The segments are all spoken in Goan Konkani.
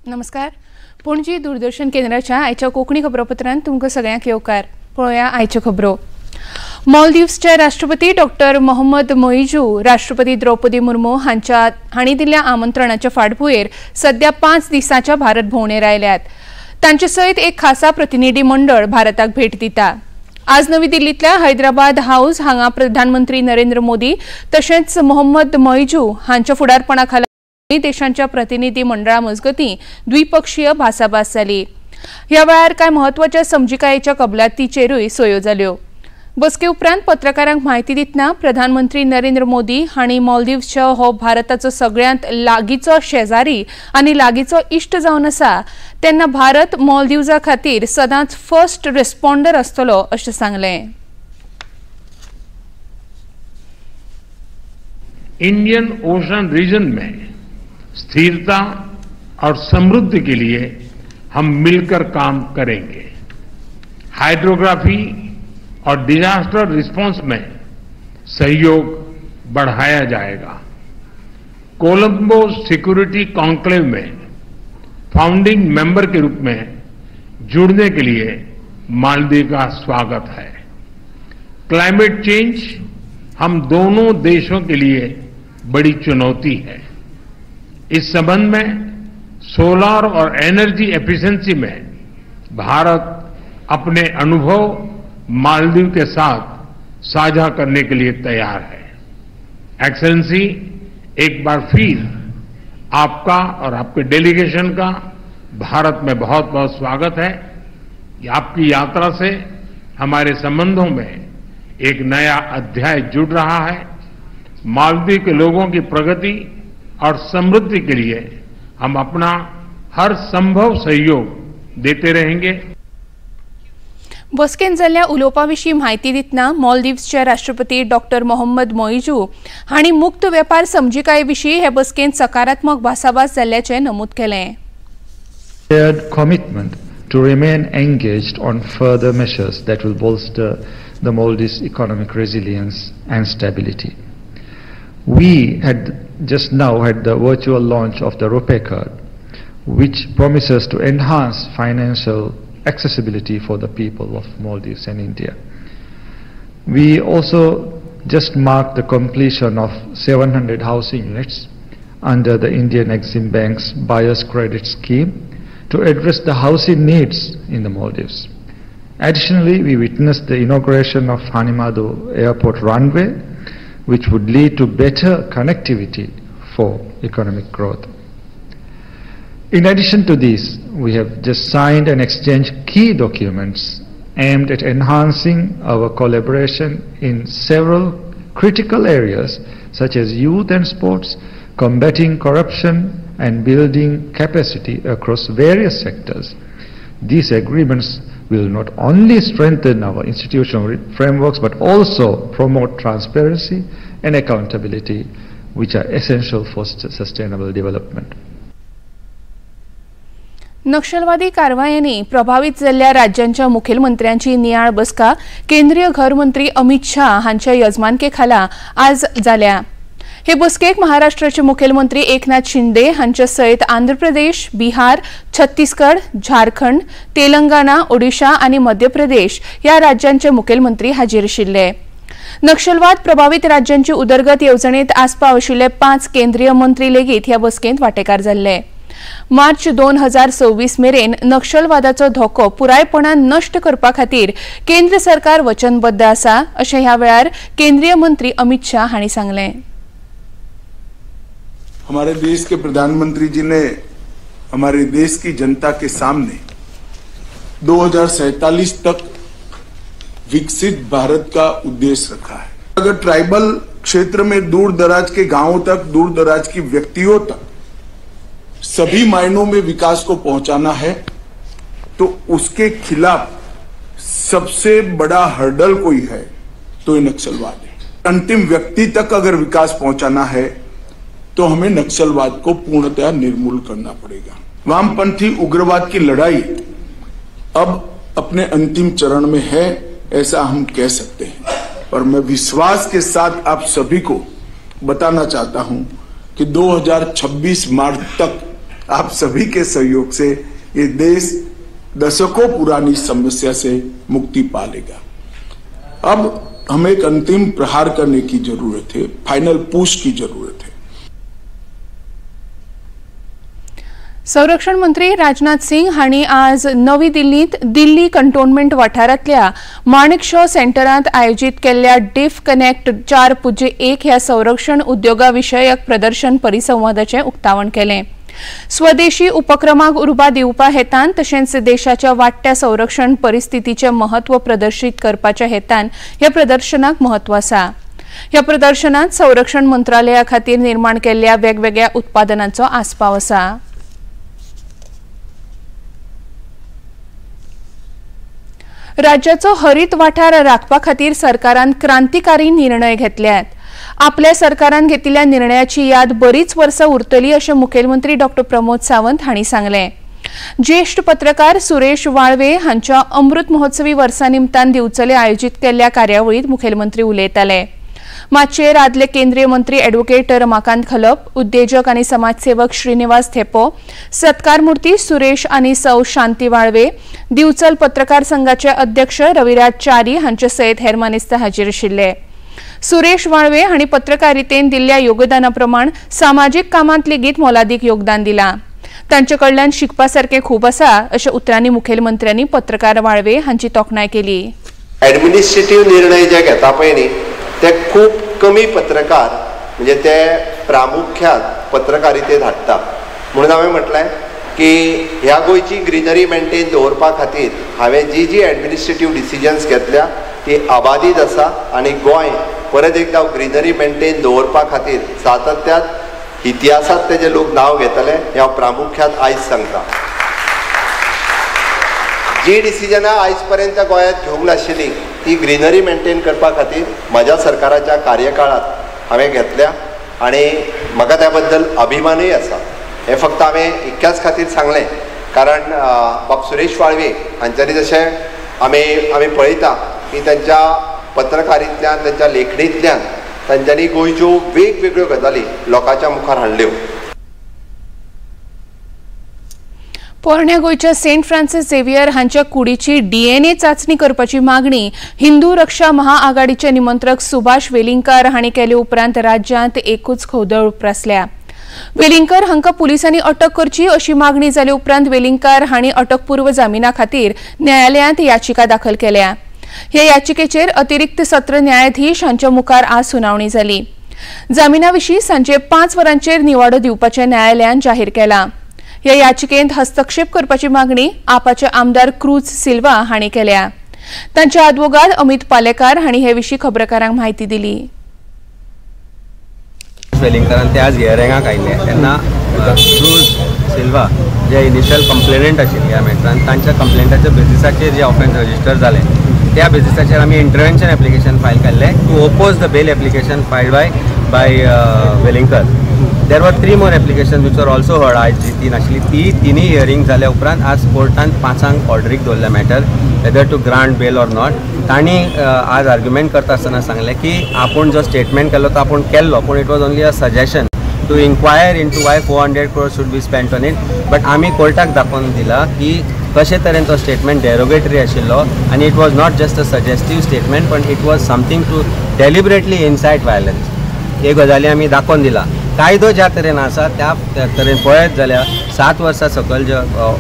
नमस्कार, पणजी दूरदर्शन केंद्राच्या आयच्या कोंकणी खबरापत्रांत तुमकां सगळ्यांक येवकार. पळोवया आयच्यो खबरो. मालदीव्सचे राष्ट्रपती डॉक्टर मोहम्मद मोइजू राष्ट्रपती द्रौपदी मुर्मू हांणी दिल्ल्या आमंत्रणाच्या फाटभुंयेर सध्या 5 दिसांच्या भारत भोंवडेर आयल्यात. तांचे सयत एक खासा प्रतिनिधी मंडळ भारताक भेट दिता. आज नवी दिल्लींतल्या हैदराबाद हाऊस हांगा प्रधानमंत्री नरेंद्र मोदी तशेंच मोहम्मद मोइजू हांच्या फुडारपणा खाला देशांच्या प्रतिनिधी मंडळा मजगतीं द्विपक्षीय भासाभास जाली. ह्या वेळार कांय म्हत्वाच्या समजिकायेच्या कबलातीचेरूय सयो जाल्यो. बसके उपरांत पत्रकारांक म्हायती दितना प्रधानमंत्री नरेंद्र मोदी हांणी मालदीवच्या हो भारताचो सगळ्यांत लागींचो शेजारी आनी लागींचो इश्ट जावन आसा, तेन्ना भारत मालदीवजा खातीर सदांच फर्स्ट रिस्पॉन्डर आसतलो अशें सांगलें. इंडियन ओशन रीजन में स्थिरता और समृद्धि के लिए हम मिलकर काम करेंगे. हाइड्रोग्राफी और डिजास्टर रिस्पांस में सहयोग बढ़ाया जाएगा. कोलंबो सिक्योरिटी कॉन्क्लेव में फाउंडिंग मेंबर के रूप में जुड़ने के लिए मालदीव का स्वागत है. क्लाइमेट चेंज हम दोनों देशों के लिए बड़ी चुनौती है. इस संबंध में सोलर और एनर्जी एफिशिएंसी में भारत अपने अनुभव मालदीव के साथ साझा करने के लिए तैयार है. एक्सेलेंसी, एक बार फिर आपका और आपके डेलीगेशन का भारत में बहुत बहुत स्वागत है. आपकी यात्रा से हमारे संबंधों में एक नया अध्याय जुड़ रहा है. मालदीव के लोगों की प्रगति और समृद्धि के लिए हम अपना हर संभव सहयोग देते रहेंगे. बसकेंत जाल्ल्या उलोवपा विशीं म्हायती दितना मालदीव्सचे राष्ट्रपती डॉक्टर मोहम्मद मोइजू हांणी मुक्त वेपार समजिकाये विशीं हे बसकेंत सकारात्मक भासाभास जाल्ल्याचें नमूद केलें. Shared commitment to remain engaged on further measures that will bolster the Maldives' economic resilience and stability. We had just now had the virtual launch of the RuPay card, which promises to enhance financial accessibility for the people of Maldives and India. We also just marked the completion of 700 housing units under the Indian Exim Bank's Buyer's Credit Scheme to address the housing needs in the Maldives. Additionally, we witnessed the inauguration of Hanimaadhoo Airport runway, which would lead to better connectivity for economic growth. In addition to this, we have just signed and exchanged key documents aimed at enhancing our collaboration in several critical areas such as youth and sports, combating corruption and building capacity across various sectors. These agreements will not only strengthen our institutional frameworks but also promote transparency and accountability, which are essential for sustainable development. नक्षलवादी कारवायांनी प्रभावित जाल्ल्या राज्यांच्या मुखेलमंत्र्यांची नियाळ बसका केंद्रीय घर मंत्री अमित शाह हांच्या यजमानके खाला आज जाल्या. हे बसकेक महाराष्ट्राचे मुखेलमंत्री एकनाथ शिंदे हांचे सयत आंध्र प्रदेश, बिहार, छत्तीसगड, झारखंड, तेलंगणा, ओडिशा आनी मध्य प्रदेश ह्या राज्यांचे मुखेलमंत्री हाजीर आशिल्ले. नक्षलवाद प्रभावित राज्यांची उदरगत येवजणेत आस्पाव आशिल्ले 5 केंद्रीय मंत्री लेगीत ह्या बसकेंत वांटेकार जाल्ले. मार्च 2026 मेरेन नक्षलवादाचो धोको पुरायपणान नश्ट करपा खातीर केंद्र सरकार वचनबद्ध आसा अशें ह्या वेळार केंद्रीय मंत्री अमित शाह हांणी सांगलें. हमारे देश के प्रधानमंत्री जी ने हमारे देश की जनता के सामने 2047 तक विकसित भारत का उद्देश्य रखा है. अगर ट्राइबल क्षेत्र में दूर दराज के गांवों तक, दूर दराज की व्यक्तियों तक सभी मायनों में विकास को पहुंचाना है तो उसके खिलाफ सबसे बड़ा हर्डल कोई है तो ये नक्सलवाद है. अंतिम व्यक्ति तक अगर विकास पहुंचाना है तो हमें नक्सलवाद को पूर्णतया निर्मूल करना पड़ेगा. वामपंथी उग्रवाद की लड़ाई अब अपने अंतिम चरण में है, ऐसा हम कह सकते हैं। और मैं विश्वास के साथ आप सभी को बताना चाहता हूं कि 2026 मार्च तक आप सभी के सहयोग से ये देश दशकों पुरानी समस्या से मुक्ति पा लेगा। अब हमें एक अंतिम प्रहार करने की जरूरत है, फाइनल पुश की जरूरत है। संरक्षण मंत्री राजनाथ सिंग हांणी आज नवी दिल्लींत दिल्ली कंटोनमेंट वाठारांतल्या माणेकशॉ सेंटरांत आयोजीत केल्ल्या डिफ कनेक्ट 401 ह्या संरक्षण उद्योगा विशयक प्रदर्शन परिसंवादाचें उक्तावण केलें। स्वदेशी उपक्रमाक उर्बा दिवपा हेतान तशेंच देशाच्या वाडट्या संरक्षण परिस्थितीचें म्हत्व प्रदर्शीत करपाच्या हेतान ह्या प्रदर्शनाक म्हत्व आसा। ह्या प्रदर्शनांत संरक्षण मंत्रालया खातीर निर्माण केल्ल्या वेगवेगळ्या उत्पादनांचो आस्पाव आसा। राज्याचो हरित वाठार राखपा खातीर सरकारान क्रांतिकारी निर्णय घेतल्यात। आपल्या सरकारान घेतिल्ल्या निर्णयाची याद बरीच वर्सां उरतली अशें मुखेलमंत्री डॉ प्रमोद सावंत हांणी सांगलें। ज्येष्ठ पत्रकार सुरेश वाळवे हांच्या अमृत महोत्सवी वर्सा निमतान दिवचले आयोजीत केल्ल्या कार्यावळींत मुखेलमंत्री उलयताले। माचयेर आदले केंद्रीय मंत्री ॲडव्होकेट रमाकांत खलप, उद्देजक आनी समाजसेवक श्रीनिवास थेपो, सत्कारमूर्ती सुरेश आनी सौ शांती वाळवे, दिवचल पत्रकार संघाचे अध्यक्ष रविराज च्यारी हांचे सयत हेर मानेस्त हाजीर आशिल्ले। सुरेश वाळवे हांणी पत्रकारितेन दिल्ल्या योगदाना प्रमाण सामाजीक कामांत लेगीत मोलादीक योगदान दिलां। तांचे कडल्यान शिकपा सारकें खूब आसा अशें उतरांनी मुखेलमंत्र्यांनी पत्रकार वाळवे हांची तोखणाय केली। एडमिनिस्ट्रेटीव निर्णय जे घेता पळय न्ही ते खूब कमी पत्रकार म्हणजे ते प्रामुख्यान पत्रकारितेत हाडटा। म्हणून हांवें म्हटलें की ह्या गोंयची ग्रिनरी मेंटेन दवरपा खातीर हांवें जी जी एडमिनिस्ट्रेटीव डिसिजन्स घेतल्या ती आबादीत आसा आनी गोंय परत एकदां ग्रिनरी मेंटेन दवरपा खातीर सातत्यान इतिहासांत तेजे लोक नांव घेतले हें हांव प्रामुख्यान आयज सांगता। जी डिसिजनां आयज पर्यंत गोंयांत घेवंक नाशिल्ली ती ग्रिनरी मेंटेन करपा खातीर म्हज्या सरकाराच्या कार्यकाळांत हांवें घेतल्या आनी म्हाका त्या बद्दल अभिमानूय आसा। हें फक्त हांवें इतक्याच खातीर सांगलें कारण बाब सुरेश वाळवे हांच्यांनी जशें आमी पळयता की तांच्या पत्रकारितल्यान तांच्या लेखणींतल्यान तांच्यांनी गोंयच्यो वेगवेगळ्यो गजाली लोकांच्या मुखार हाडल्यो। पोरण्या गोंयच्या सेंट फ्रान्सिस झेवियर हांच्या कुडीची डीएनए चाचणी करपाची मागणी हिंदू रक्षा महाआघाडीचे निमंत्रक सुभाष वेलिंगकार हांणी केले उपरांत राज्यांत एकूच खवदळ उप्रासल्या। वेलिंगकर हांकां पुलिसांनी अटक करची अशी मागणी जाले उपरांत वेलिंगकार हांणी अटकपूर्व जामिना खातीर न्यायालयांत याचिका दाखल केल्या। हे याचिकेचेर अतिरिक्त सत्र न्यायाधीश हांच्या मुखार आज सुनावणी जाली। जामिना विशीं सांजे 5 वरांचेर निवाडो दिवपाचें न्यायालयान जाहीर केलां। ह्या याचिकेंत हस्तक्षेप करपाची मागणी आपाचे आमदार क्रूज सिल्वा हांणी केल्या। तांचे आदवोगाद अमित पालेकार हांणी हे विशीं खबरकारांक म्हायती दिली। वेलिंगकरान ते आज हियरिंगाक आयिल्ले तेन्ना क्रूज सिल्वा जे इनिशियल कंप्लेनंट आशिल्ले ह्या मॅटरान तांच्या कंप्लेंटाच्या बेजिसाचेर जे ऑफेन्स रजिस्टर जालें त्या बेजिसाचेर आमी इंटरवेन्शन एप्लिकेशन फायल केल्लें to oppose the bail application filed by Welingkar. There were 3 more applications which were also heard. आज जी तीन आशिल्ली ती तिनूय हियरींग जाल्या उपरांत आज कोर्टान 5 ऑर्डरीक दवरल्या matter whether to grant bail or not. तांणी आज आर्ग्युमेंट करता आसतना सांगलें की आपूण जो स्टेटमेंट केल्लो तो आपूण केल्लो पूण it was only a suggestion to inquire into why 400 crore should be spent on it. But आमी कोर्टाक दाखोवन दिला की कशे तरेन तो स्टेटमेंट डेरोगेटरी आशिल्लो आनी it was not just a suggestive statement पण it was something to deliberately incite violence. हे गजाली आमी दाखोवन दिला। कायदो ज्या तरेन आसा त्या तरेन पळयत जाल्यार 7 वर्सां सकयल जे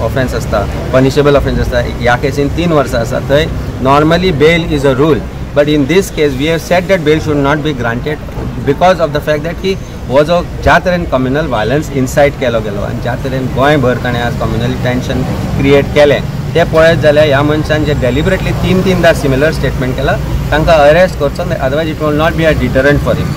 ऑफेन्स आसता पनिशेबल ऑफेन्स आसता ह्या केसीन 3 वर्सां आसा थंय normally bail is a rule but in this case we have said that bail should not be granted because of the fact that की हो जो ज्या तरेन कम्युनल वायलन्स इनसायट केलो गेलो आनी ज्या तरेन गोंयभर ताणें आज कम्युनल टेंशन क्रिएट केलें तें पळयत जाल्यार ह्या मनशान जे डेलिबरेटली 3-3 सिमिलर स्टेटमेंट केलां तांकां अरेस्ट करचो otherwise it will not be a deterrent for him.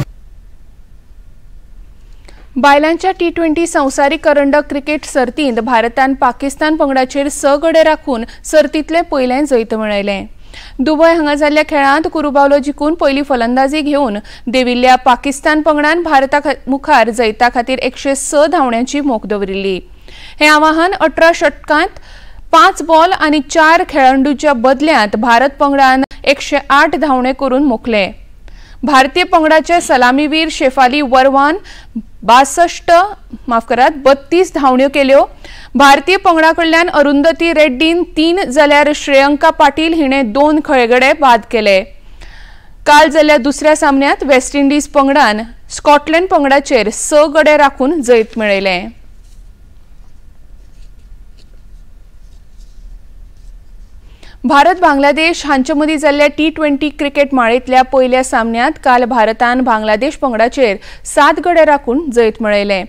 बायलांच्या T20 संवसारीक करंडक क्रिकेट सर्तींत भारतान पाकिस्तान पंगडाचेर 6 गडे राखून सर्तींतलें पयलें जैत मेळयलें। दुबय हांगा जाल्ल्या खेळांत कुरुबावलो जिखून पयली फलंदाजी घेवन देविल्ल्या पाकिस्तान पंगडान भारता मुखार जैता खातीर 106 धांवड्यांची मोख दवरिल्ली। हें आवाहन 18 षटकांत 5 बॉल आनी 4 खेळाडूंच्या बदल्यांत भारत पंगडान 108 धांवणे करून मोखले. भारतीय पंगडाचे सलामीवीर शेफाली वर्वान 32 धांवण्यो केल्यो. भारतीय पंगडा कडल्यान अरुंधती रेड्डीन 3 जाल्यार श्रेयंका पाटील हिणे 2 खेळगडे बाद केले. काल जाल्ल्या दुसऱ्या सामन्यात वेस्ट इंडिज पंगडान स्कॉटलंड पंगडाचेर 6 गडे राखून जैत मेळयलें. भारत बांगलादेश हांचे मदीं जाल्ल्या T20 cricket माळेंतल्या पयल्या सामन्यांत काल भारतान बांगलादेश पंगडाचेर 7 गडे राखून जैत मेळयलें.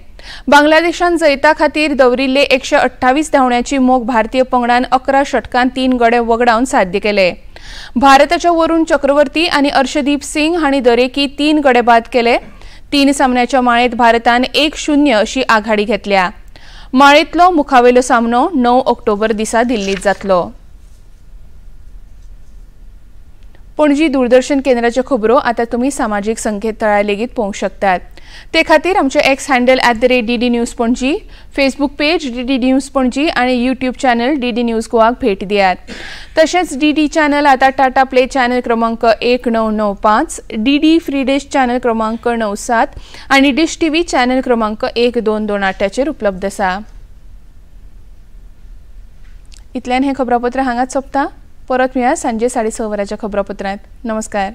बांगलादेशान जैता खातीर दवरिल्ले 128 धांवण्याची मोख भारतीय पंगडान 11 षटकांत 3 गडे वगडावन साध्य केले. भारताच्या वरुण चक्रवर्ती आनी अर्शदीप सिंग हांणी दरेकी 3 गडे बाद केले. 3 सामन्याच्या माळेंत भारतान 1-0 अशी आघाडी घेतल्या. माळेंतलो मुखावेलो सामनो 9 ऑक्टोबर दिसा दिल्लींत जातलो. पणजी दूरदर्शन केंद्राच्यो खबरो आतां तुमी सामाजीक संकेतथळार लेगीत पळोवंक शकतात. ते खातीर आमचे X handle @DD News Panaji, Facebook page DD News Panaji आनी यूट्यूब चॅनल DD news गोवाक भेट दियात. तशेंच DD channel आतां टाटा प्ले चॅनल क्रमांक 1995, DD free dish channel क्रमांक 97 आनी डिश टीव्ही चॅनल क्रमांक 1228 उपलब्ध आसा. इतल्यान हें खबरापत्र हांगाच सोंपता. परत मेळया सांजे 6:30 वरांच्या खबरापत्रांत. नमस्कार.